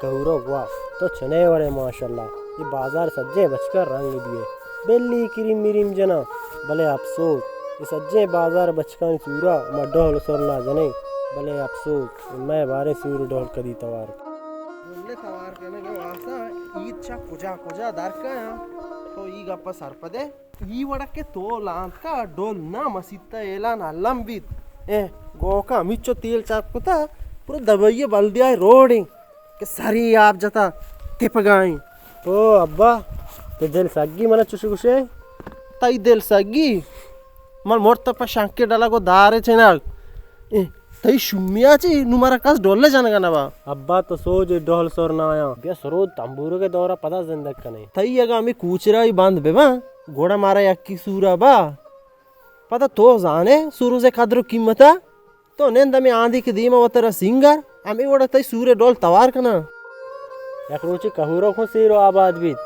کہورو، واہ، تو چنے وڑے ماشاءاللہ۔ اے بازار سجیں بچکاں رنگ دیئے۔ بلی کریم مریم جناں، بلے افسوس، اے سجیں بازار بچکانی سورا ما ڈول سرنا جنیں، بلے افسوس، مئے باریں سور ڈول کدی توار۔ ڈول توار کنگ ءِ واسطہ عید چہ کجا کجا در کایاں؟ تو ای گپ ءَ سرپدے؟ ای وڑا کہ تو لانتکا ڈول نہ مسیت ءَ اعلان الم بیت۔ اے گوکا ہمیچو تیل چاپ کتا، پورا دبئی بلدیائے روڈیں کہ سری آپ جتا تپگائیں۔ او ابا، تئی دل سگی منا چوش گوشے؟ تئی دل سگی؟ من مرت پہ شنکے ڈلگ و دار چنگ۔ اے، تئی شومیا چی؟ نو مارا کس ڈول جنگا نبا۔ ابا تو سوج ڈول سر نہ آیا۔ بیا سرود تمبورو کے دورا پدا زندگ کنے۔ تئی اگا ہمیں کوچرائی بند ببا، گوڑا مارا یکی سورا با۔ پدا تو زانے سروز قدر و قیمتا؟ تو نند ہمیں آندی کہ دیما وترا سینگر، ہمیں وڑا تئی سورے ڈول توار کناں۔ یک روچے کہورو کن سیر و آباد بیت،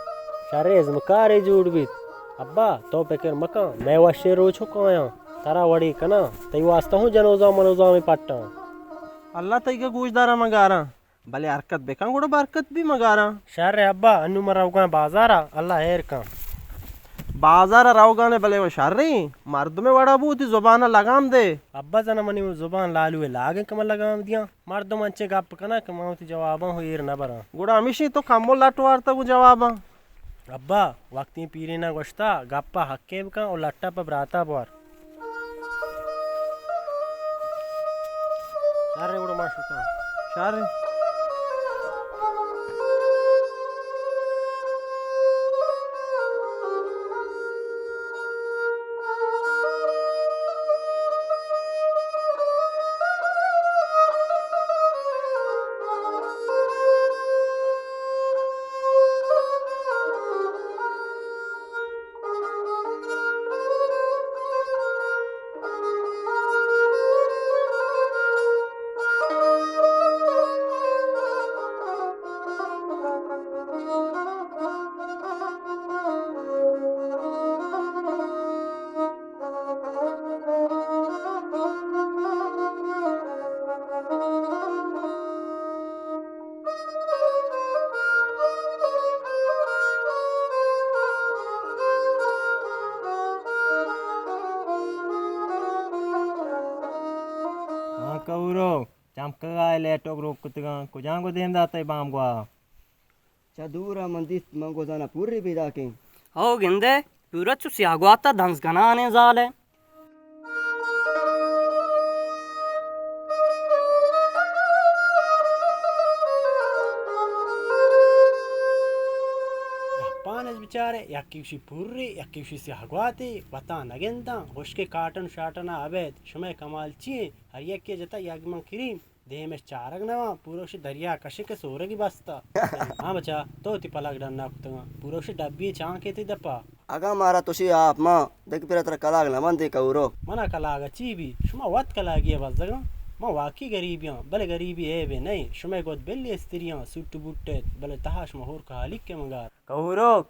شر ازمکارے جوڑ بیت۔ ابا، تو پکر مکن، مئے وشیں روچ ہوں کایاں، ترا وڑی کناں، تئی واسطہ ہوں جنوزام منوزامے پٹاں۔ اللہ تئیگا گوش داراں من گاراں۔ بلے حرکت بکن گڑا برکت بی مگاراں۔ شر ابا، انو من روگاں بازارا، اللہ ہیر کن۔ بازارا روگانے بلے و شریں، مردمے وڑا بو، وتی زبانا لگام دے۔ ابا زنا منی زبان لالو لاگیں کہ من لگام دیاں۔ مردم انچے گپ کناں کہ من وتی جواباں ہو ایر نہ براں۔ گڑا ہمیشی تو کمو لٹ وارتا گوں جواباں۔ ابا، وقتی پیرینا گوشتا، گپا حقے بکن و لٹا پہ براتا بوار۔ شر گڑا ما شتاں۔ شر۔ ہاں کہورو، چمکگا لیٹوک روک کتگاں، کجام گو دیم داتئے بام گوا؟ چہ دورا من دیست، من گوزانا پوری پیداکیں۔ او گندے، پورا چو سیاہ گواتا دنز کنانے زالے۔ پانز بچارے، یکی گوشی پوری، یکی گوشی سیاہ گواتی، وتا نگنداں، ہشکے کاٹن شاٹنا ابید، شمئے کمال چیئے؟ ہر یکے جتا یک من کریم۔ دیمش چارگ نواں، پورا گوشی دریا کشک سورگی بستا۔ ہاں بچا، تو وتی پلگ ڈنا کتگاں، پورا گوشی ڈبی چانکے تئی دپا۔ اگاں مارا تشی آپ ماں، دگہ پرا ترا کلاگ نہ بندیں کہورو۔ منا کلاگ چی بی؟ شما وت کلاگی بزگاں۔ من واقعی گریبیاں، بلے گریبی عیبے نئیں۔ شمئے گد بلی استریاں، سوٹ بوٹ ایت، بلے تہا شما ہور کالیک کے مگار۔ کہورو،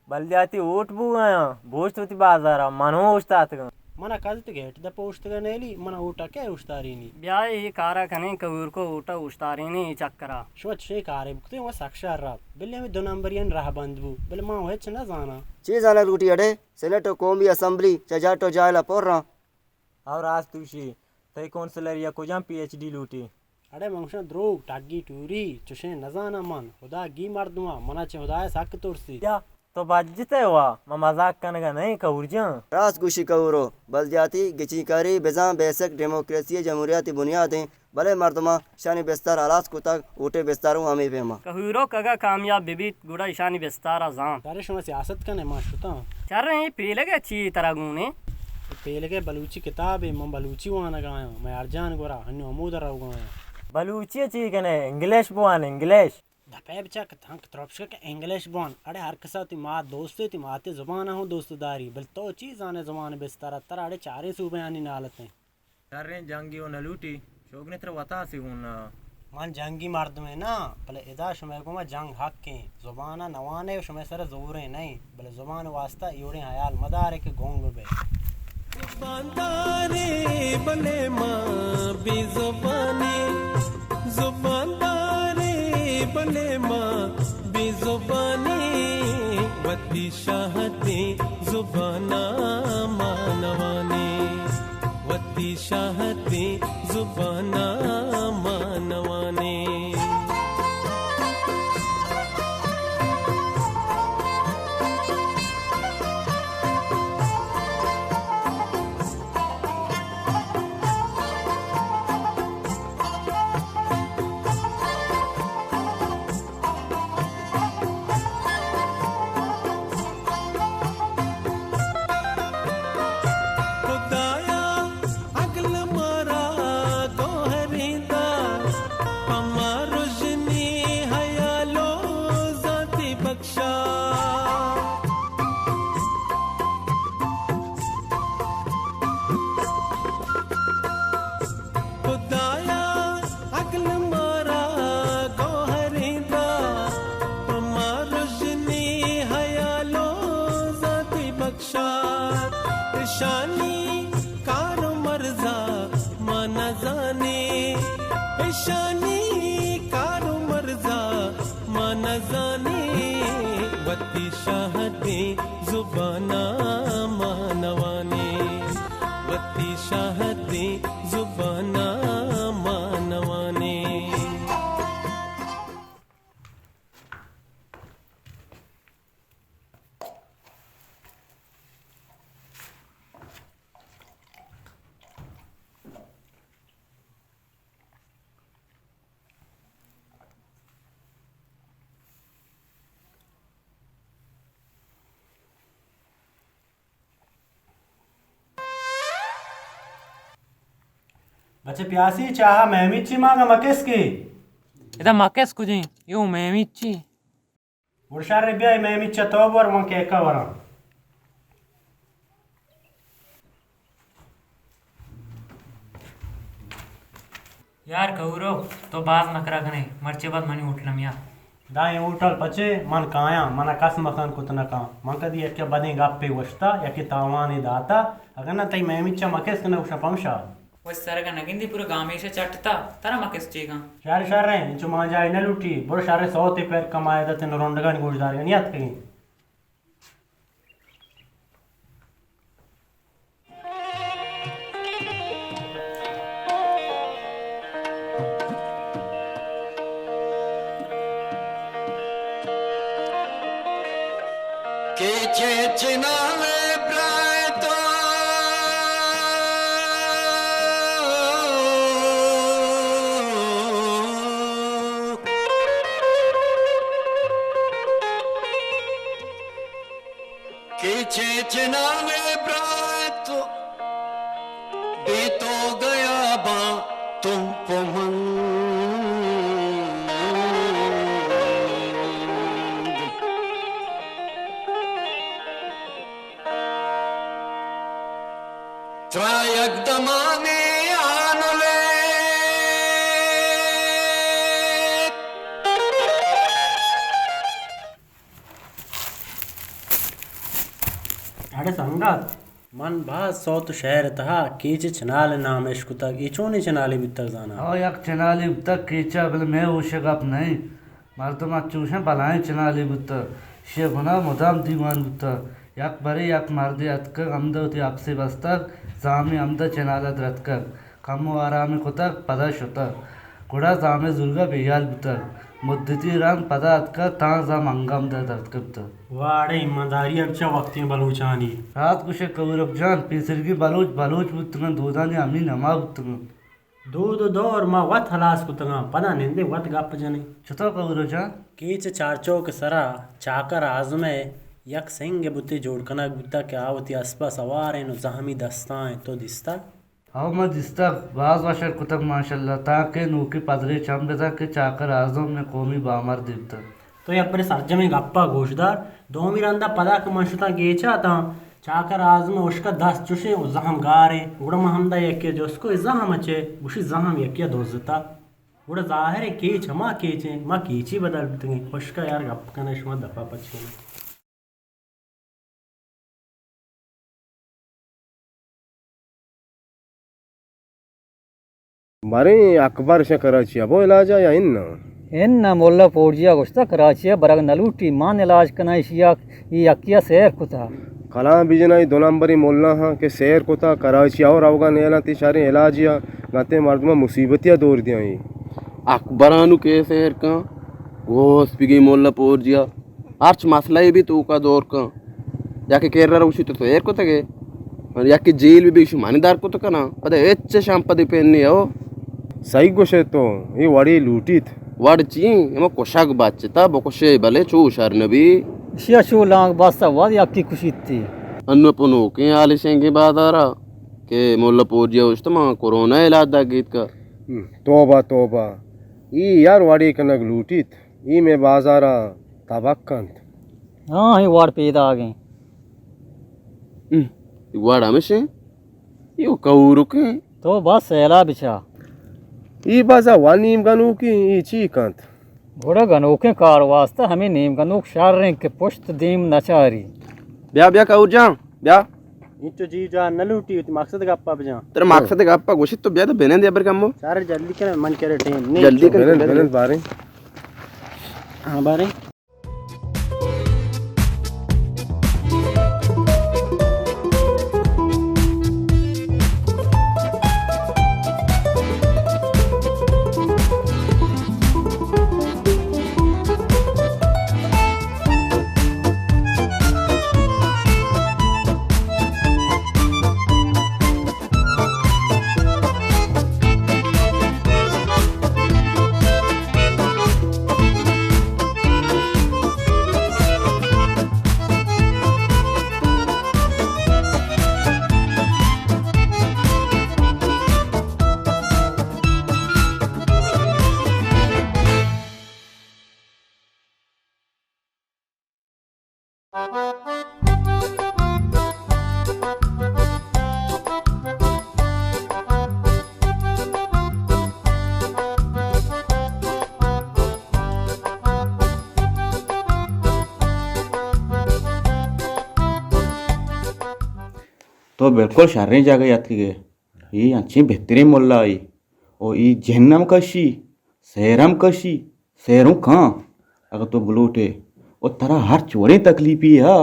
بلدیاتی اوٹ بوگایاں، بوشت وتی بازارا، من ہوں اوشتاتگاں۔ منا کزت گیٹ دپ اوشتگا نیلی، منا اوٹا کئے اوشتارینی؟ بیا اے کارا کنیں، کہورکو اوٹا اوشتارینی اے چکرا۔ شما چشیں کارے بکتیں و سک شر رات، بلے ہمیں دو نمبریان راہ بند بو، بلے ما ہچ نہ زاناں۔ چی زانگ لوٹی اڑے؟ سینٹ و قومی اسمبلی چہ جٹ و جائلا پر آں۔ او راست گوشی، تئی کونسلر یا کجام پی ایچ ڈی لوٹی؟ اڑے من گوشاں دروگ، ٹگی ٹوری، چشیں نزاناں من۔ خدا گی مردماں، منا چہ خدایا سک ترسی۔ یا تو بجتے وا، ما مزاق کنگا نئیں کہور جان۔ راست گوشی کہورو، بلدیاتی گچینکاری بزاں بیسک ڈیموکریسی جمہوریتی بنیادیں، بلے مردماں شانی بستار ہلاس کتگ، اوٹے بستار اوں ہمے پیما۔ کہورو کگا کامیاب ببیت، گڑا ایشانی بستارا زانت۔ شر، شما سیاست کنے، ما شتاں۔ شر، اے پیلگ ء چی ترا گون ایں؟ اے پیلگ ء بلوچی کتابے، من بلوچی وانگ ء آیاں، مئے ارجان گورا، انوں ہمود ء روگ ء آیاں۔ بلوچی ء چی کنے؟ انگلش بوان، انگلش۔ دپ ء بچا کہ تنک ترپشک انگلش بوان۔ اڑے ہر کسا وتی مات دوست، وتی مات ء زبان ء ہوں دوست داری، بل تو چی زانے زبان بستار ء، ترا اڑے چاریں صوبیانی نالت ایں۔ شریں، جنگی و نہ لوٹی، شوگنے ترا وتاسی ہون نہ۔ من جنگی مردمے نہ، بلے ادا شمئے گوما جنگ حق ایں۔ زبان ء نوانے و شمئے سر زورے نہ ایں، بلے زبان واسطہ ایوڑیں حیال مدارے کہ گنگ بے۔ زباندارے بلے ما بے زبانے، زباندارے بلے ما بے زبانیں، وتی شاہدیں زباناں ما نوانیں، وتی شاہدیں زباناں ما نوانیں۔ خدایا، عقل مارا گوہریں دات، پہ ما رژنی حیال و ذاتی بخشا۔ خدایا، عقل مارا گوہریں دات، پہ ما رژنی حیال و ذاتی بخشات۔ اشانی کار و مرزا ما نزانیں، اشانی کار و مرزا ما نزانیں، وتی شاہدیں زباناں ما نوانیں، وتی شاہدیں زباناں ما نوانیں۔ بچہ پیاسی، چاہ ءَ مئے میچی مانگا مکس کی۔ ادا مکس کجیں؟ یو مئے میچی۔ گڑا شر، بیا اے مئے میچ ءَ تو بور، من کیک ءَ وراں۔ یار کہورو، تو باز نخرہ کنے، مرچی بعد منی ہوٹل ءَ میا۔ دائیں ہوٹل پچے من کایاں، من ءَ کس مکن کت نہ کن۔ من کدی یکے بدیں گپے گوشتا، یکے تاوانے داتا، اگر نہ تئی مئے میچ ءَ مکس کنہ گوشاں پمشا۔ وش سرگ ءَ نہ گندی، پورا گامیش ءَ چٹتا، ترا ما کس چیگاں؟ شر شر ایں، انچو مانجائی نہ لوٹی، برو شر سوتے پر کمائے دت نرونڈگانی گوشدارگانی اتکگیں۔ کیچ ءِ چنال ءِ برات، کیچ ءِ چنال ءِ برات، بے تو گیا باں تم پہ من۔ ترا یک دمانے آنلے۔ اڑے سنگت، من باز سوت و شہر ءِ تہا کیچ ءِ چنال ءِ نام اشکتگ۔ اے چونیں چنالے بوتگ زاناں؟ ہو، یک چنالے بوتگ کیچ ءَ، بلے مئے ہوش ءِ گپ نہ انت۔ مردم انچو گوشاں بلائیں چنالے بوتگ۔ ایشی ءِ بنا مدام دیوان بوتگ۔ یک برے یک مردے اتکگ، ہمدا وتی اپسے بستگ، زامے ہمدا چنال ءَ درتکگ۔ کمو آرامے کتگ، پدا شتگ۔ گڑا زامئے زورگا بے ہیال بوتگ۔ مدتی رند پدا اتکگ، تاں زام انگہ ہمدا درتکگ بوتگ۔ واڑے ایمانداری انچا وقتی بلوچانی۔ راست گوشئے کہورک جان، پیسرگی بلوچ بلوچ بوتگاں، دودانی امین ہما بوتگاں۔ دود و دور ما وت ہلاس کتگاں، پدا نندیں وت گپ جنیں۔ چتو کہورک جان؟ کیچ چارچوک سرا چاکر اعظمئے یک سنگ بتے جوڑ کنگ بوتگ کہ آ وتی اسپا سواریں و زہمی دستائیں، تو دیستگ؟ ہو، من دیستگ، باز وشر کتگ ماشاءاللہ، تاکہ نوکی پدریچ ہم بزاں کہ چاکر اعظم مئے قومی بامردے بوتگ۔ تو یک برے سرجمیں گپا گوشدار، دومی رندا پدا کہ من شتاں کیچا تاں چاکر اعظم ءِ ہشکا دست چشیں و زہم گاریں، گڑا من ہمدا یکے جست کو، اے زہم چے؟ گوشی زہم یکیا دزتا۔ گڑا ظاہریں کیچ ہما کیچیں، ما کیچی بدل بوتگیں۔ ہشکا یار گپ کنئے، شما دپا پچ کنئے۔ باریں اکبر شہ کراچی ءَ بو علاج ءَ یا اناں؟ اناں، ملا پورجیا گوشتہ کراچی ءَ برگ نہ لوٹی، من علاج کناں ایشی ءَ، اے یکے ءَ سیر کتہ۔ کلام بجنائی دو نمبری ملا ہاں کہ سیر کتہ، کراچی ءَ روگا نیلاں، تی شریں علاجی ءَ گنتے مردماں مصیبتی ءَ دور دیاں۔ اکبرانو کہ سیر کن، گوس بگی ملا پورجیا۔ ہرچ مسئلہ ای بی توکا دور کن۔ یا کہ کرا روشی تو تو ایر کتگے۔ یا کہ جیل بی بی شو منی در کت کناں۔ پدا ہچ شام پدی پین نی ہو۔ صحیح گوشے تو، اے وڑی لوٹیت۔ وڑ چی؟ ہما کشگ بچتا بکشے بلے چو شر نبی۔ اشیا چو لانگ باستا واد یکی کشیتی۔ انو پنوکیں حال شنگیں بازارا کہ ملا پورجیا اوشت ما کرونا علاج دا گیت کا۔ ہم، توبہ، توبہ۔ ای یار وڑی کنگ لوٹیت۔ ای مئے بازارا تبک کنت۔ ہاں، اے وڑ پیداگیں۔ ہم، اے وڑ ہمشیں؟ اے کہورکیں۔ تو بس سیلا بچا۔ ای بازا وا نیم گنوکیں، ای چی کنت؟ گڑا گنوکیں کار واسطہ ہمے نیم گنوک شریں کہ پشت دیم نچاری۔ بیا، بیا کہور جان، بیا۔ انچو جی جان نہ لوٹی، وتی مقصد گپا بجان۔ ترا مقصد گپا گوشت تو بیا تو بنند ابر کمو۔ سارے جلدی کن، من کرے ٹیم نہیں۔ جلدی کن، بنند، بنند۔ بنند بارے۔ ہاں بارے۔ تو بالکل شریں جاگہ اتکگے۔ اے انچیں بہتریں ملائے۔ او اے جن ہم کشی، سحر ہم کشی، سحر ہم کاں۔ اگاں تو بلوٹے، او ترا ہرچ وڑیں تکلیفے ہا،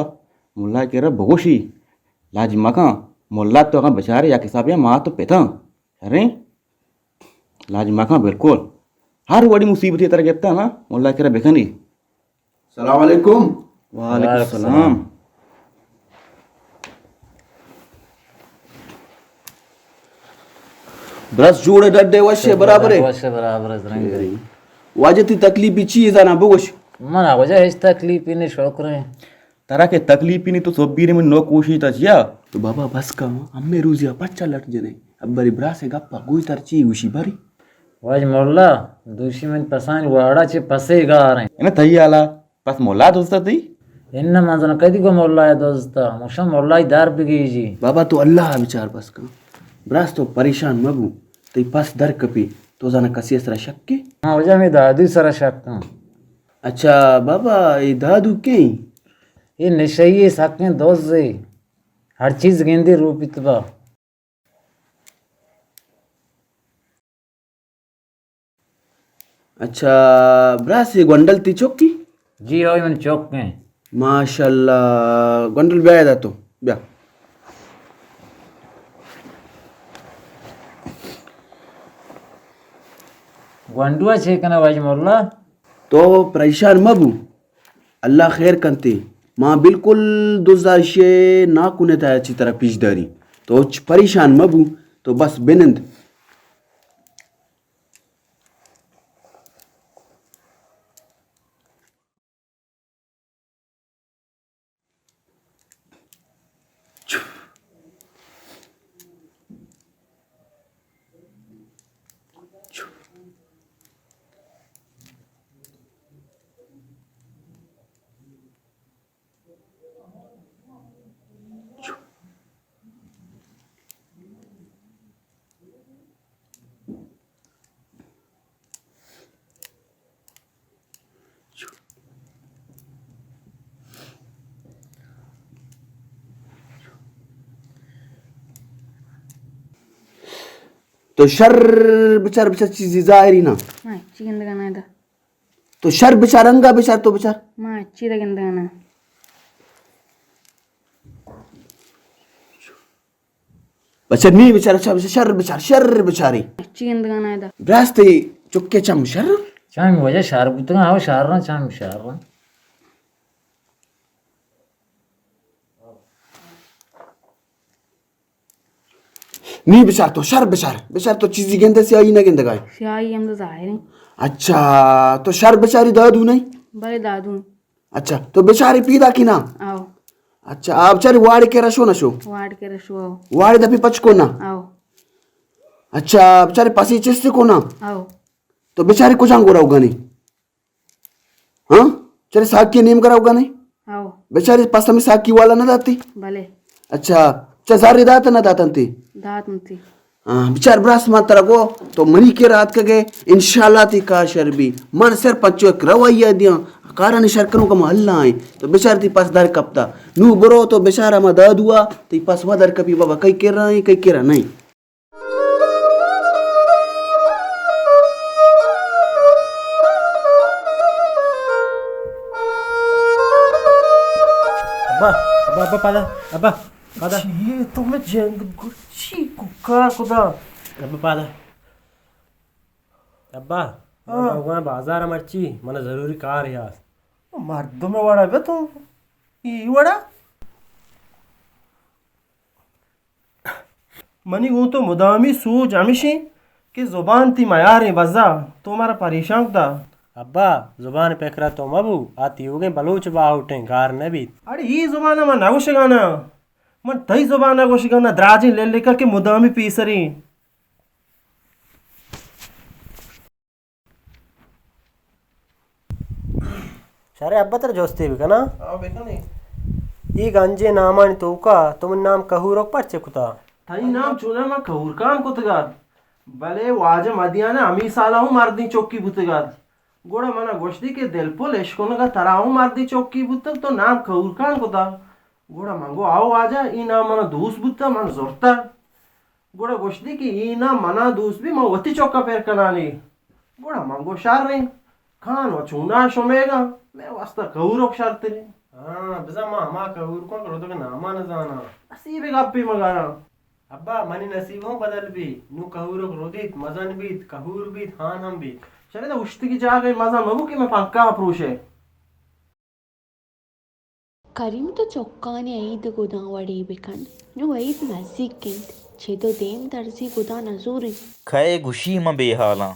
ملا کرا بگوشی، لاج مکاں۔ ملا تو اگاں بچارے یک حسابے ماں تو پتاں۔ شریں؟ لاج مکاں بالکل۔ ہر وڑی مصیبتے ترا گپتا نا، ملا کرا بکنی۔ سلام علیکم۔ وعلیکم السلام۔ برس جوڑے ڈڈے وشے برابرے؟ وشے برابر، رنگ۔ واجہ تی تکلیفی چی زانا بگوش؟ من واجہ ہچ تکلیفی نہیں، شکر ہے۔ ترا کہ تکلیفی نہیں تو سبیرے من نو کوشی تا چیا؟ تو بابا بس کا، ہمیں روزیا پچا لٹ جنے۔ اب بری براسے گپا گوئی تر چی گوشی بری۔ واج مولا، دوشی من پسانی واڑا چہ پسے گار ایں۔ انہ تئی حالا، پس مولا دوست تئی؟ انہ من زن کدی گو مولا دوست، موشا مولا در بگیجی۔ بابا تو اللہ بچار بس کن۔ براس تو پریشان مبو، تئی پس در کپی، تو زن کسی سرا شک کے؟ ہاں وجہ میں دادو سرا شک کن۔ اچھا بابا، اے دادو کیں؟ اے نشئی سکیں دوزے، ہر چیز گندے روپی تبا۔ اچھا، براس اے گونڈل تی چکی؟ جی، ہوئی من چک ہیں۔ ماشاءاللہ، گونڈل بیا ادا تو، بیا۔ گونڈوا چے کنا واج مولا؟ تو پریشان مبو، اللہ خیر کنتے۔ ما بالکل دزا شے ناکونے تا چی طرح پیش داری۔ تو ہچ پریشان مبو، تو بس بنند۔ تو شر بچار، بچار چیزی ظاہری نا۔ ہاں، چی گندگا نا ادا۔ تو شر بچار، انگا بچار، تو بچار۔ ما اچی دا گندگانا۔ بچار نی بچار، اچھا بچار، شر بچار، شر بچاری۔ اچی گندگانا دا۔ براستے چکے چم شر؟ چم وجہ شر بوتگا، ہاو شر رہا، چم شر رہا۔ نی بچار تو، شر بچار، بچار تو چیزی گندے، سیاہی نہ گندگائے۔ سیاہی ہم تو ظاہر ہیں۔ اچھا، تو شر بچاری دادو نہیں؟ بلے دادو۔ اچھا، تو بچاری پیدا کی نا؟ آو۔ اچھا، آپ چاری واڑ کے رشو نہ شو؟ واڑ کے رشو، آو۔ واڑ دپی پچ کو نا؟ آو۔ اچھا، بچاری پسی چست کو نا؟ آو۔ تو بچاری کجان گورا ہوگا نہیں؟ ہاں؟ چرے ساکی نیم کرا ہوگا نہیں؟ آو۔ بچاری پس ہمیں ساکی والا نہ داتی؟ بلے۔ اچھا، چا زاری دات نہ داتنتی؟ داتنتی۔ ہاں، بچار براس ما ترا گو، تو منی کے رات کگے، انشاءاللہ تی کار شر بی۔ من صرف پنچو ایک رویہ دیاں، کارانی شر کنوں کم اللہ ہیں۔ تو بچار تی پس در کپتا۔ نو برو تو بچار ہما دادوا، تی پس و در کپی بابا، کئی کرا ہیں، کئی کرا نہیں۔ ابا، ابا، ابا، پادا، ابا، پادا۔ چی تو میں جند گرچی ککار کدا؟ ابا، پادا۔ ابا، ہاں۔ من روگاں بازار مرچی، من ضروری کار یاس۔ مردم وڑا بے تو، ای وڑا؟ منی گوں تو مدامی سوج ہمیشیں کہ زبان تی میاریں بزا، تو مارا پریشان کتا۔ ابا، زبان پکرا تو مبو، آ تیوگیں بلوچ باہوٹیں گار نہ بیت۔ اڑے ای زبان من نہ گوشگانا، من تئی زبان گوشگانا، دراجیں للکا کہ مدامی پیسریں۔ شرے ابا ترا جستے بکناں؟ ہاں، بکنے۔ اے گنجیں نامانی توکا تو من نام کہورک پرچے کتا؟ تئی نام چونا ما کہورکان کتگات، بلے واجہ مدیانا ہمی سالا ہوں مردیں چکی بوتگات۔ گڑا منا گوشتی کہ دلپل اشکنگا ترا ہوں مردیں چکی بوتگ، تو نام کہورکان کتا۔ گڑا من گو، آو واجہ، اے نام منا دوست بوتا، من زرتا۔ گڑا گوشتی کہ اے نام منا دوست بی، من وتی چکا پر کنانی۔ گڑا من گو، شریں، کان و چونا شمیگا، مئے واسطہ کہورک شرتریں۔ ہاں، بزاں ما ہما کہورکاں کہ ردگ ناما نزاناں۔ نصیب گپی مگاراں۔ ابا، منی نصیب ہوں بدل بی، نوں کہورک ردیت، مزن بیت، کہور بیت، ہان ہم بیت۔ شریں، دا اشتگی جاگہ مزن مبو کہ مئے پنکا پروشے۔ کریم، تو چکانی عید گداں وڑے بکن۔ نوں عید نزیک انت، چد و دیم درزی گداں نزوری۔ کئے گوشی من بے حالاں؟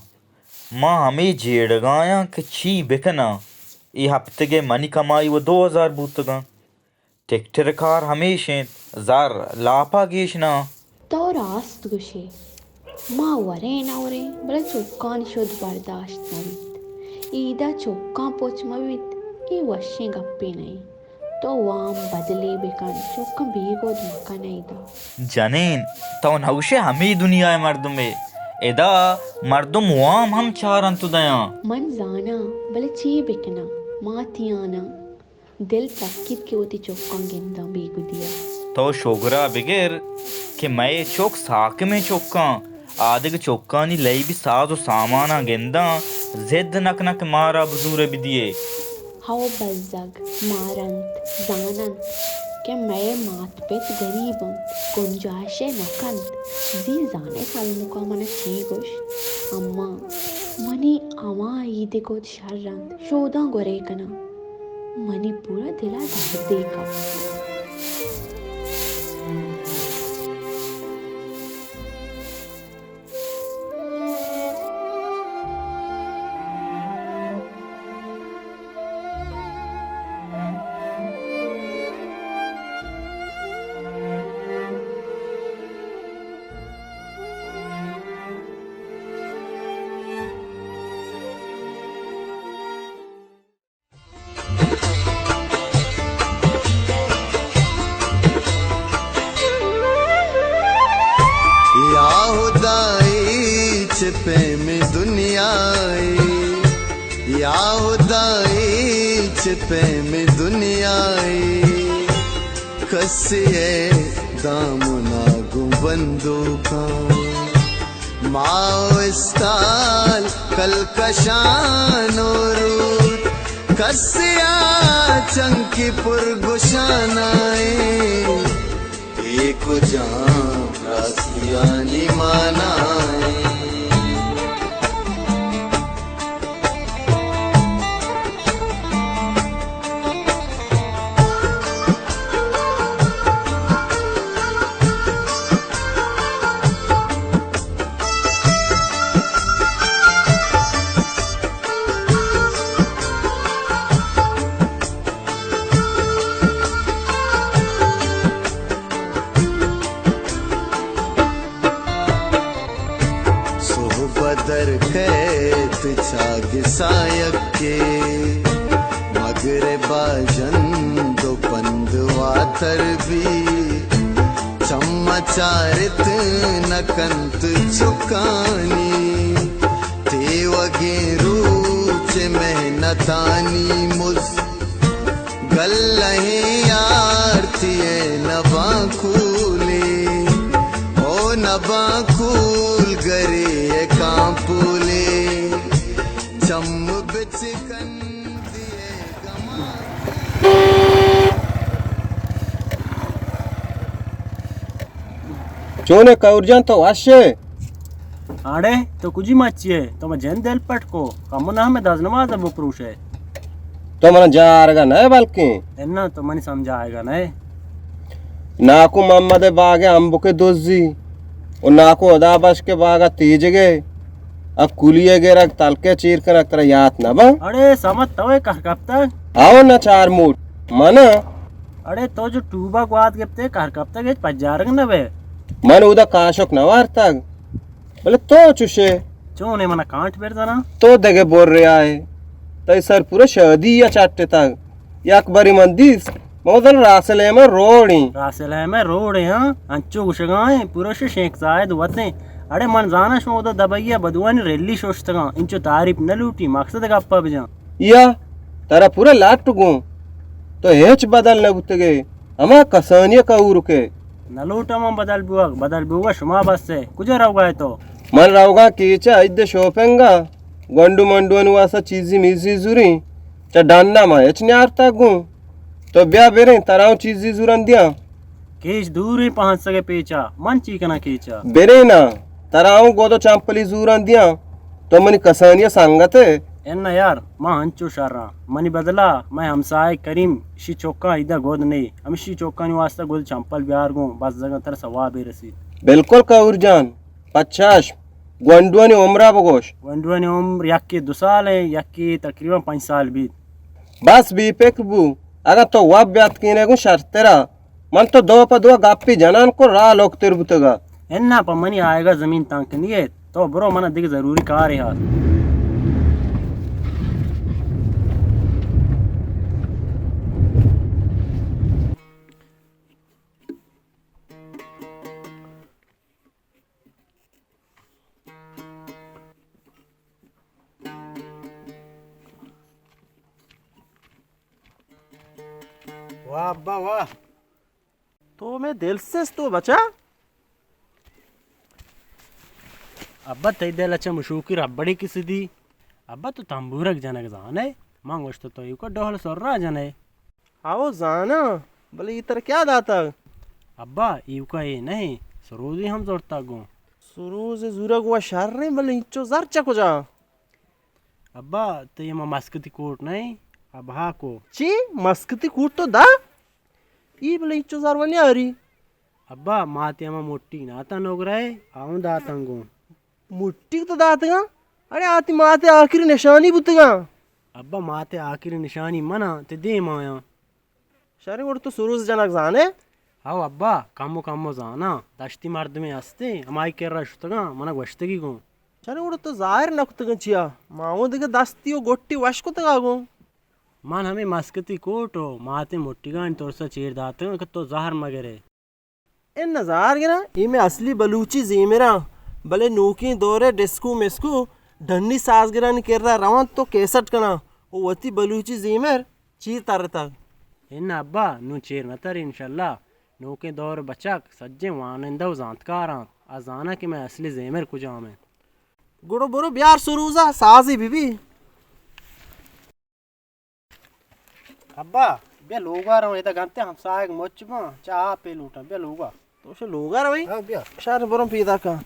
ما ہمے جیڑگایاں کہ چی بکناں۔ اے ہپتگے منی کمائی و دو ہزار بوتگاں۔ ٹکٹر کار ہمیش انت، زر لاپا گیش نہ۔ تو راست گوشے، ما وریں نہ وریں، بلے چکانی شد برداشت نہ بیت۔ عیدا چکاں پچ مہ بیت، اے وشیں گپے نہ انت۔ تو وام بدلے بکن، چکاں بیگود مکن عیدا۔ جنین، تو نہ گوشے ہمے دنیا ء مردمے، ادا مردم وام ہم چارنت و دیاں۔ من زاناں، بلے چے بکناں، ما تیاناں۔ دل ترکیت کہ وتی چکاں گنداں بیگدی ء۔ تو شگرا بگر کہ مئے چک ساکمیں چکاں، آدگہ چکانی لیبی ساز و ساماناں گنداں، زد نکناں کہ مارا بزور ء بدیے۔ ہو بزگ مارنت، زاننت کہ مئے مات پت گریب انت، گنجائشے نکنت۔ زی زانے سلمکا منا چی گوشت؟ اماں، منی ہما عید گد شر انت، شوداں گورے کناں۔ منی پورا دل ء دردے کپت۔ یا ہدائے چہ پیمیں دنیائے، یا ہدائے چہ پیمیں دنیائے، کسے ء دامنا گوں بندوکاں۔ ماہ و استال کلکشان و رود، کسیا چنکی پر گشان آئے، اے کجام راستیانی مانا ایں۔ سہب در کئیت چاگسا یکے، مگربا ژند و پند واتر بی، چم چارت نکنت چکانی، تیوگیں روچ محنتانی مز۔ گلہیں آرتی ء نباں کولے، او نباں کول گرے ء کانپولے، چم بچکندی ء گماں۔ چون ئے کئور جان، تو وش ئے؟ اڑے، تو کجی مچی ئے؟ تو مئے جند دل پٹ کو، کمو نہ ہمے دز نماز ء بپروش ئے۔ تو منا جارگا نہ ئے بلکیں؟ اناں، تو منی سمجھائیگا نہ ئے۔ ناکو محمد ء باگ ء امبک ء دزی، و ناکو ہدا بشک ء باگ ء تیجگ ء، ا کلی ء گرگ، تلک ء چیر کنگ، ترا یات نہ باں؟ اڑے سمت تو ئے کہر کپتگ؟ آؤ نہ چار موٹ، من آں۔ اڑے تو جو ٹوبا گوات گپتے کہر کپتگ ہچ پجارگ نہ بئے۔ من اودا کاشک نہ وارتگ، بلے تو چوشے۔ چون ئے منا کانٹ بر زنا؟ تو دگہ برے آئے، تئی سر پورا شادی یا چٹتگ۔ یک بری من دیست، من گوشت راسل ایمن روڑیں۔ راسل ایمن روڑیں، ہاں؟ انچو گوشگائیں، پورا شو شیخ زاید وتیں۔ اڑے من زاناں شما اودا دبئی ء بدوانی ریلی شوشتگاں، انچو تعریف نہ لوٹی، مقصد گپا بجاں۔ یا، ترا پورا لٹ گوں، تو ہچ بدل نہ بوتگے، ہما کسانی کئورکے۔ نہ لوٹاں من بدل بوگ، بدل بوگ شما بس ئے۔ کجا روگا ئے تو؟ من روگاں کیچا اد شاپنگا، گونڈو منڈوانی واسطہ چیزی میزی زوریں، چہ ڈنا ما ہچ نیارتگ گوں۔ تو بیا بریں، ترا اوں چیزی زورن دیاں۔ کیچ دوریں پہنسگ ء پیچا، من چی کناں کیچا؟ برے نا، ترا اوں گد و چمپلی زوران دیاں، تو منی کسانی ء سنگت ئے؟ اناں یار، ما انچو شراں، منی بدلا مئے ہمسائگ کریم، شی چکاں ایدا گد نی، ہمشی چکانی واسطہ گد چمپل بیار گوں، بزگاں ترا ثوابے رسی۔ بالکل کئور جان، پچاش، گونڈوانی عمرا بگوش۔ گونڈوانی عمر یکے دو سال ایں، یکے تقریباً پنچ سال بیت۔ بس بے پکر بو، اگاں تو وت بیاتکینے گوں شرترا، من تو دو پہ دو گپی جنان کو راہ لوکتر بوتگا۔ اناں پہ منی آیگا زمین تنک نیت، تو برو منا دگہ ضروری کارے ہست۔ واہ ابا واہ، تو مئے دل سست تو بچا۔ ابا تئی دل اچھا مشوکی ربڑی کسی دی۔ ابا تو تمبورک جنگ زانے؟ من گوشت تو ایوکا ڈہل سرا جنے۔ ہاو زاناں، بلے اے ترا کیا داتگ؟ ابا، ایوکا اے نہ ایں، سروزی ہم زرتگ گوں۔ سروز زورگ وا شر ایں، بلے انچو زر چہ کجا؟ ابا، تئی ہما مسکتی کوٹ نہ ایں، ابا کو۔ چی؟ مسکتی کوٹ تو دا؟ ای بلے انچو زر و نیاری؟ ابا، ماتے ہما موٹی ناتا نوگرہ، آؤں داتاں گوں۔ مٹیگ تو داتگاں؟ اڑے آ تئی مات ء آخری نشانی بوتگاں۔ ابا مات ء آخری نشانی من آں، تئی دیم آیاں۔ شریں گڑا تو سروز جنگ زانے؟ ہو ابا، کمو کمو زاناں۔ دشتی مردمے ہستیں، ہمائی کرا شتگاں، منا گوشتگی گوں۔ شریں گڑا تو ظاہر نہ کتگاں چیا؟ ما اوں دگہ دستی و گٹی وش کتگا گوں۔ من ہمے مسکتی کوٹ و ماتیں مٹیگانی ترسا چیر داتگاں کہ تو زہر مگرے۔ اناں زہر گراں، اے مئے اصلی بلوچی زیمراں، بلے نوکیں دور ء ڈسکو مسکو ڈنی سازگرانی کرا رونت تو کیسٹ کناں و وتی بلوچی زیمر چیر ترتگ۔ اناں ابا، نوں چیر نہ تری انشاءاللہ۔ نوکیں دور بچک سجیں وانندہ و زانتکار انت، آ زاناں کہ مئے اصلی زیمر کجام انت۔ گڑا برو بیار سروزا، سازی بی بی۔ ابا، بیا لوگا رو، ادا گنتے ہمساہگ مچ باں، چا آپے لوٹاں، بیا لوگا۔ تو شو لوگا روی؟ ہاں، بیا۔ شر برو پیدا کن۔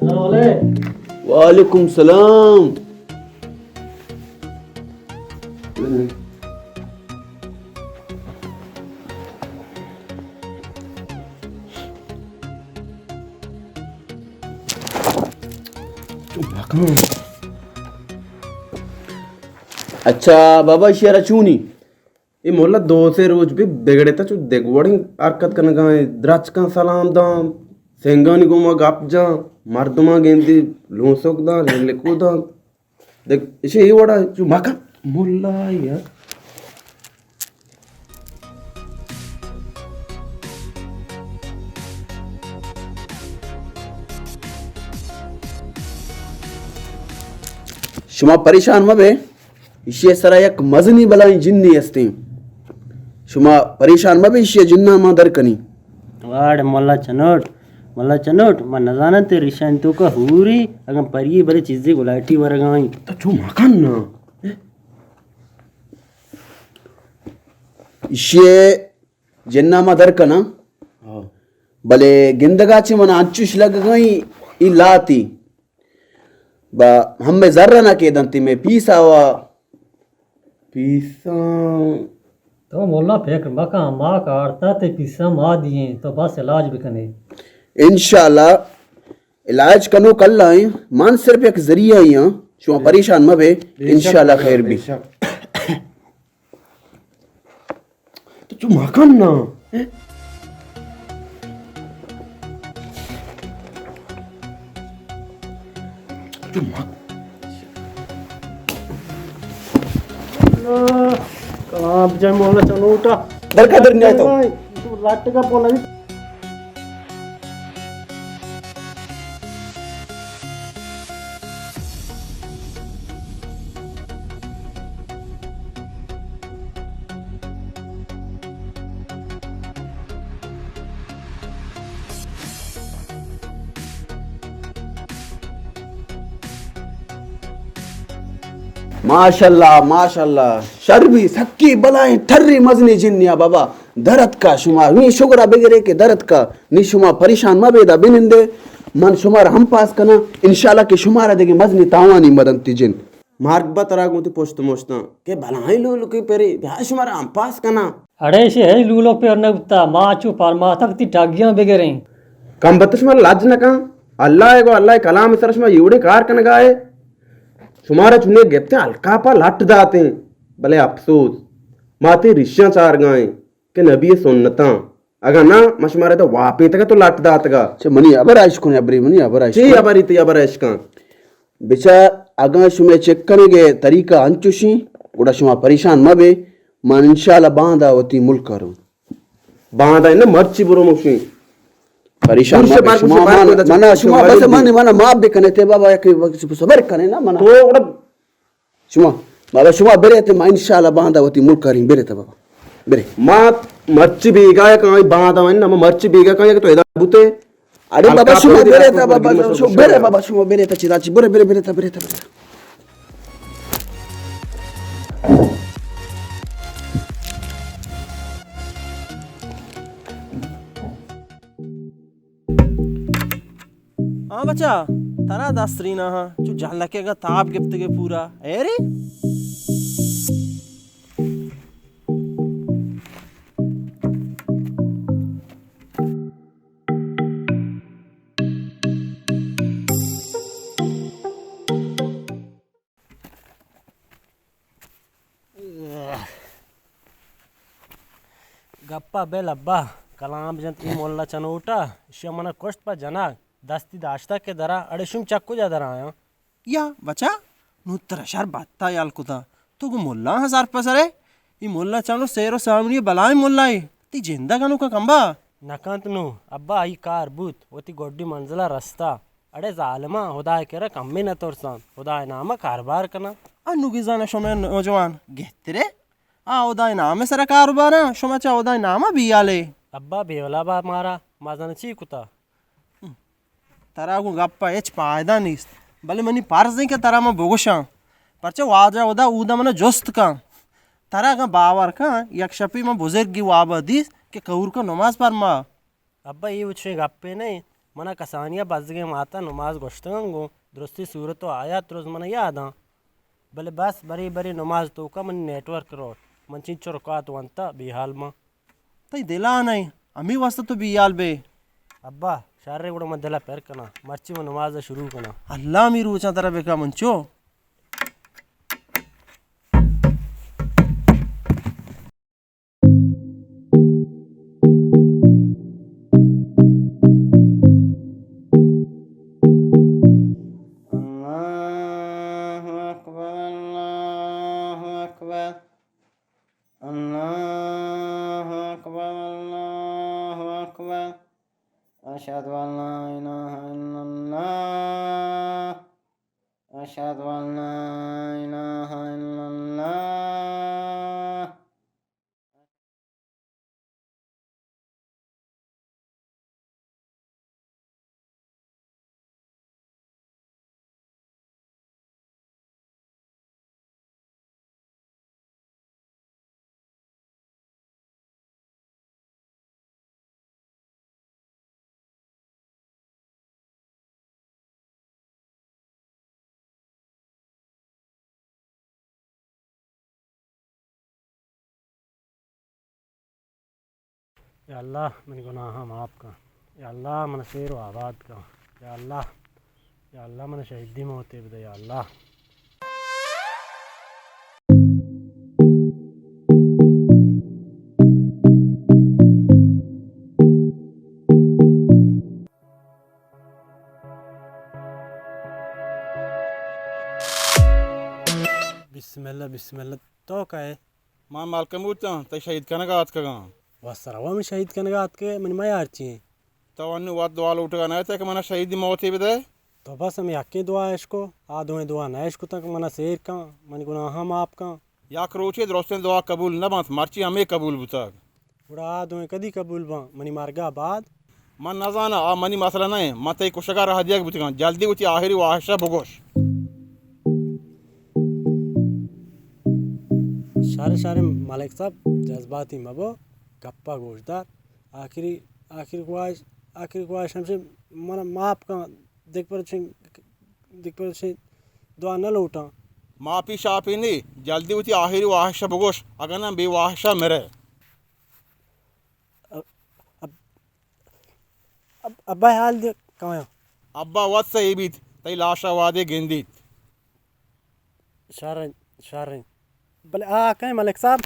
السلام علیکم۔ وعلیکم السلام۔ اچھا بابا، شیرا چونی؟ اے مولا دو سے روچ بی بگڑتا، چو دگہ وڑیں حرکت کنگا ایں، درچکاں سلام داں، سنگانی گوما گپ جاں، مردماں گندی لونسک داں، لکو داں۔ دگ ایشی اے وڑا چو مکن۔ ملا یار۔ شما پریشان مہ بے، ایشی سرا یک مزنی بلائیں جنی ہستیں۔ شما پریشان مہ بے، ایشی جناں ما در کنی۔ واڑ ملا چنوٹ، ملا چنوٹ، من نزاناں تے ریشان تو کا ہوری، اگاں پری بلے چیزے گلاٹی ورگائیں۔ تو چو مکن نا۔ ایشی جناں ما در کناں۔ ہاں۔ بلے گندگا چہ من انچوش لگگائیں ای لاتی۔ با ہمے زر نہ کے دنتی میں پیسا وا۔ پیسا۔ تو مولا فکر مکن، ما کارتا تے پیسا ما دییں، تو بس علاج بکنے۔ انشاءاللہ علاج کنو کل آئیں، من صرف یک ذریعہ ہی ہاں، شما پریشان مہ بے، بے شک، انشاءاللہ خیر بے بی۔ شک۔ تو چو مکن نا۔ تو مک-، کلام جائے مولا چنوٹا۔ در کا در نہیں آتا۔ تو لٹ کا پولا۔ ماشاءاللہ، ماشاءاللہ، شر بی سکی بلائیں ٹری مزنی جنیا بابا، درت کا شما، نی شگرا بگرے کہ درت کا، نی شما پریشان مہ بیدا بنندے، من شمارا ہم پاس کناں، انشاءاللہ کہ شمارا دگہ مزنی تاوانی مدنتی جن۔ مارگ با ترا گوں تی پشت مشتاں کہ بلاہیں لولکے پرے، بیا شمارا ہم پاس کناں۔ اڑے شے ہی لولک پر نہ بوتا، ما چو پرماتک تی ٹگیاں بگریں۔ کم بت شما لج نہ کن، اللہ ہے گو، اللہ ہے کلام سر شما یوڑے کار کنگا ہے۔ شمارا چنے گپتے ہلکا پا لٹ داتے، بلے افسوس، ما تی ریشاں چارگائیں کہ نبی سنتاں۔ اگاں نہ، ما شمارا تو واپیتگا تو لٹ داتگا۔ چہ منی ہبر اشکن، ابری منی ہبر اشکن۔ چی ہبری تی ہبر اشکن؟ بچار، اگاں شمئے چک کنگ ءِ طریقہ انچوشیں، گڑا شما پریشان مہ بے، من انشاءاللہ باندا وتی ملک ءَ روں۔ باندا نہ، مرچی برو مشیں۔ پریشان مہ بے، شما من، منا شما بس من، منا معاف بکنے تے بابا، یک وقت صبر کنے نا منا۔ تو گڑا شما، بابا شما برے تے ما انشاءاللہ باندا وتی ملک ءَ ریں، برے تے بابا، برے۔ ما مرچی بیگاہ کاں، باندا من، ما مرچی بیگاہ کاں، یک تو ادا بوتے۔ اڑے بابا، شما برے تا بابا، شما برے بابا، شما برے تا چیزا چی، برے، برے، برے تا، برے تا، برے تا۔ ہاں بچا، ترا دست رینا ہاں، چو جھلکے گا تاب گپتگے پورا۔ اے رے؟ گپا بل ابا، کلام جنت ای مولا چنوٹا، اشیا منا کشت پہ جناگ، دستی داشتا کہ درا، اڑے شوم چک کجا درا آیاں؟ یا بچا، نوں ترا شر بھتا یل کتا۔ تو گوں ملاہاں سر پہ سر ئے؟ اے ملا چنو سیر و سامری بلائیں ملائے۔ تئی جند ءَ گنوک کمبا؟ نہ کنت نوں، ابا آئی کار بوت، وتی گڈی منزل ءَ رستا۔ اڑے ظالماں، ہدائے کرا کمے نہ ترساں، ہدائے نام ءَ کاربار کناں۔ انوگی زاناں شمئے نوجوان گہترے؟ آ ہدائے نام ءِ سرا کاروباراں، شما چہ ہدائے نام ءَ بیالے۔ ابا بے ولا با مارا، ما زاناں چی کتا؟ ترا گوں گپ ءَ ہچ پائدہ نیست، بلے منی پرز انت کہ ترا من بگوشاں، پرچہ واجہ ہدا اود ءَ من ءَ جست کن۔ ترا اگاں باور کن، یک شپے من بزرگی واب ءَ دیست کہ کہورک ءَ نماز پرما۔ ابا، اے وچیں گپے نہ انت، من ءَ کسانی ءَ بزگیں مات ءَ نماز گوشتگ انت گوں، درستیں سورت و آیات درست من ءَ یات انت، بلے بس برے برے نماز توک ءَ منی نیٹ ورک روت، من چنچو رکات ونت ءَ بے حال من۔ تئی دل ءَ نہ انت، ہمے واسطہ تو بے حال بئے۔ ابا، شر گڑا من دل ءَ پر کناں، مرچی من نماز ءَ شروع کناں۔ اللہ ہمے روچاں ترا بکا منچو۔ اللہ اکبر، اللہ اکبر۔ اللہ اکبر، اللہ اکبر۔ اشہد ان لا الہ الا اللہ۔ أشهد أن لا إله إلا الله. یا اللہ، منی گناہاں معاف کن۔ یا اللہ، من سیر و آباد کن۔ یا اللہ، یا اللہ، من شہیدی موتے بدے، یا اللہ۔ بسم اللہ، بسم اللہ۔ تو کئے؟ من ملکموت آں، تئی شہید کنگ ءَ آتکگ آں۔ وسرا من شہید کنگ ءَ آتکے، منی میار چی ایں؟ تو انوں وت دعا لوٹگ ءَ نہ ات کہ من ءَ شہیدی موتے بدے؟ تو بس ہمے یکیں دعا اشکو، آ دوئیں دعا نہ اشکتاں کہ من ءَ سیر کن، منی گناہاں معاف کن۔ یک روچے درستیں دعا قبول نہ بنت، مرچی ہمے قبول بوتگ۔ گڑا آ دوئیں کدی قبول باں؟ منی مرگ ءَ بعد؟ من نزاناں، آ منی مسئلہ نہ ایں۔ من تئی کشگ ءَ راہ دیگ بوتگاں۔ جلدی وتی آخری واہش ءَ بگوش۔ شر شر ملک صاحب، جذباتی مبو، گپ ءَ گوش دار۔ آخری، آخری خواہش، آخری خواہش ہمشی، من ءَ معاف کن۔ دگہ برے چشیں، دگہ برے چشیں دعا نہ لوٹاں۔ ماپی شاپی نی، جلدی وتی آخری واہش ءَ بگوش، اگاں ناں بے واہش ءَ مرے۔ اب-، اب-، اب-، ابا ءِ حال دے کایاں۔ ابا وت سہی بیت، تئی لاش ءَ وہدے گندیت۔ شریں، شریں۔ بلے آ کئے ملک صاحب؟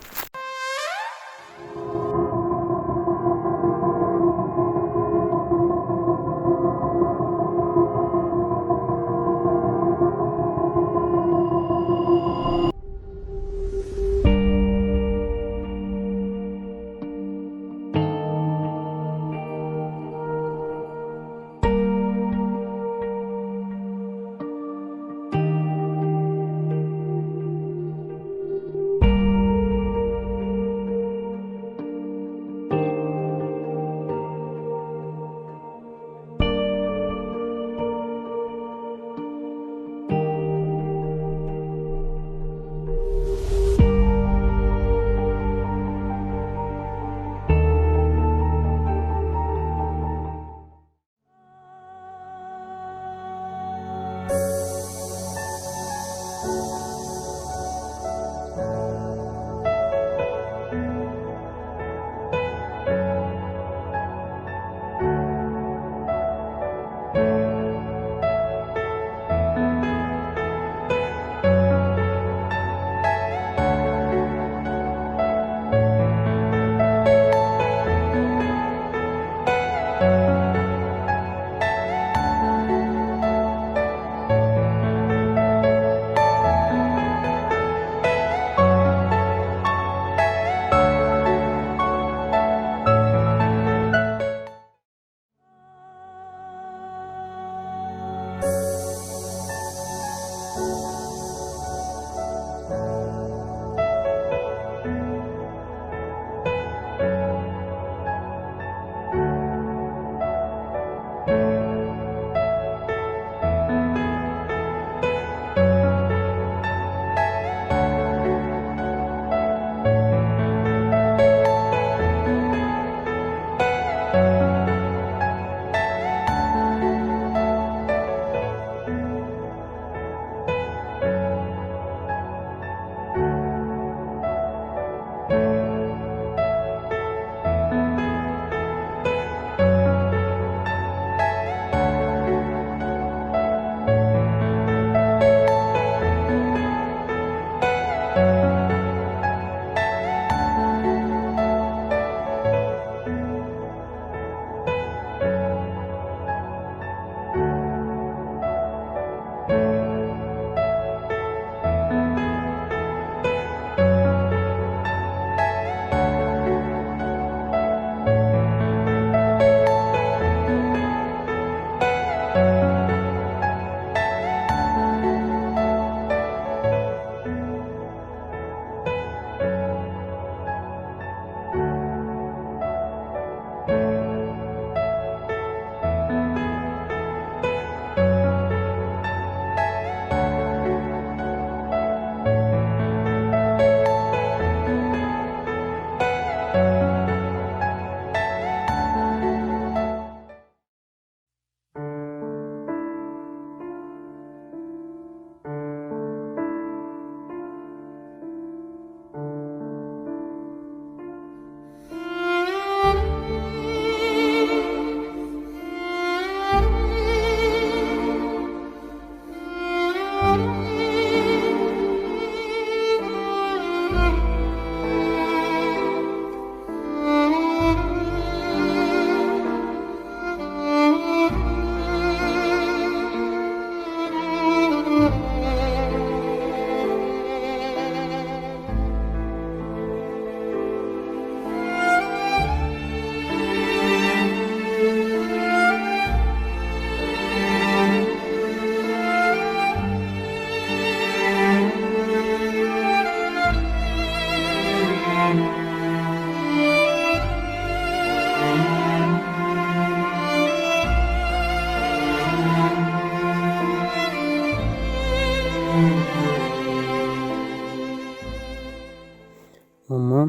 اماں،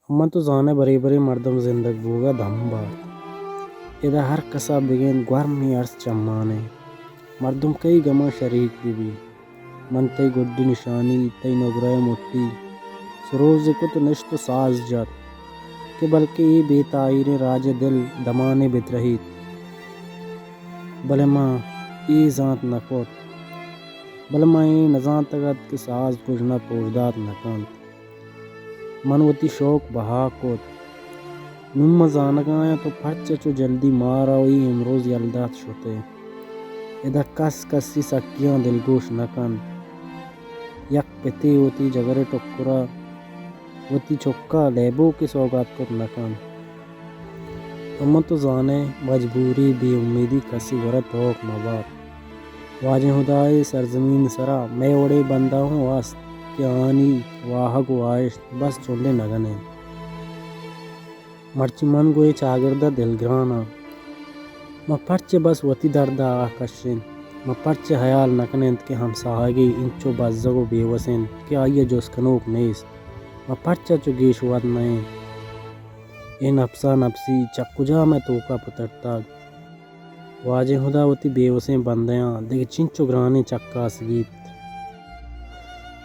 اماں تو زانئے برے برے مردم زندگ بوگ ءَ دم بارت۔ ادا ہر کس ءَ بگند گورمیں ارس چمانے۔ مردم کئی گماں شریک بہ بیت۔ من تئی گڈی نشانی، تئی نگرہ ءِ مٹی سروز کت ءُ نشت ءُ ساز جت کہ بلکیں اے بے تاہیریں راج ءِ دل دمانے بہ ترہیت۔ بلے من اے زانت نہ کت۔ بلے من اے نہ زانتگ ات کہ ساز کژن ءَ پوشدات نہ کنت۔ من وتی شوق بہا کت۔ نوں من زانگ ءَ آں تو پرچا چو جلدی مارا ءُ اے امروز یلہ دات شت ئے۔ ادا کس کسی سکیاں دلگوش نہ کنت۔ یک پتے وتی جگر ءِ ٹکر ءَ وتی چک ءَ لیبوک ءِ سوگات کت نہ کنت۔ اماں تو زانئے مجبوری، بے امیدی کسی گورا توک مہ بات۔ واجہ ہدا ءِ سرزمین ءِ سرا مئے وڑیں بندہ ہوں است کہ آہانی واہگ ءُ واہشت بس چنڈے نگن انت۔ مرچی من گوں اے چاگرد ءَ دلگران آں۔ من پرچہ بس وتی درد ءَ آہ کش انت؟ من پرچہ ہیال نہ کن انت کہ ہمساہگے انچو بزگ ءُ بے وس انت کہ آئی ءَ جست کنوک نیست؟ من پرچہ چو گیش وت نہ انت؟ اے نپسا نپسی چہ کجا مئے توکا پترتگ؟ واجہ ہدا وتی بے وسیں بندیاں دگہ چنچو گرانیں چکاس گیپت۔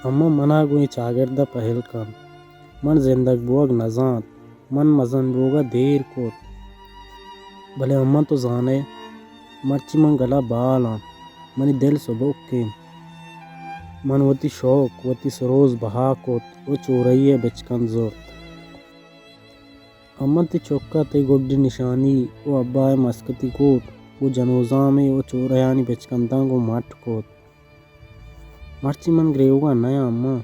اماں منا گوں اے چاگرد ءَ پہل کن۔ من زندگ بوگ نہ زانت۔ من مزن بوگ ءَ دیر کت۔ بلے اماں تو زانئے، مرچی من گل ءَ بال آں، منی دل سبک انت۔ من وتی شوق، وتی سروز بہا کت ءُ چورئی ءِ بچکند زرت۔ اماں تئی چک ءَ تئی گڈی نشانی ءُ ابا ءِ مسکتی کوٹ گوں جنوزامے ءُ چورہیانی بچکنداں گوں مٹ کت۔ مرچی من گریوگا نہ آں اماں،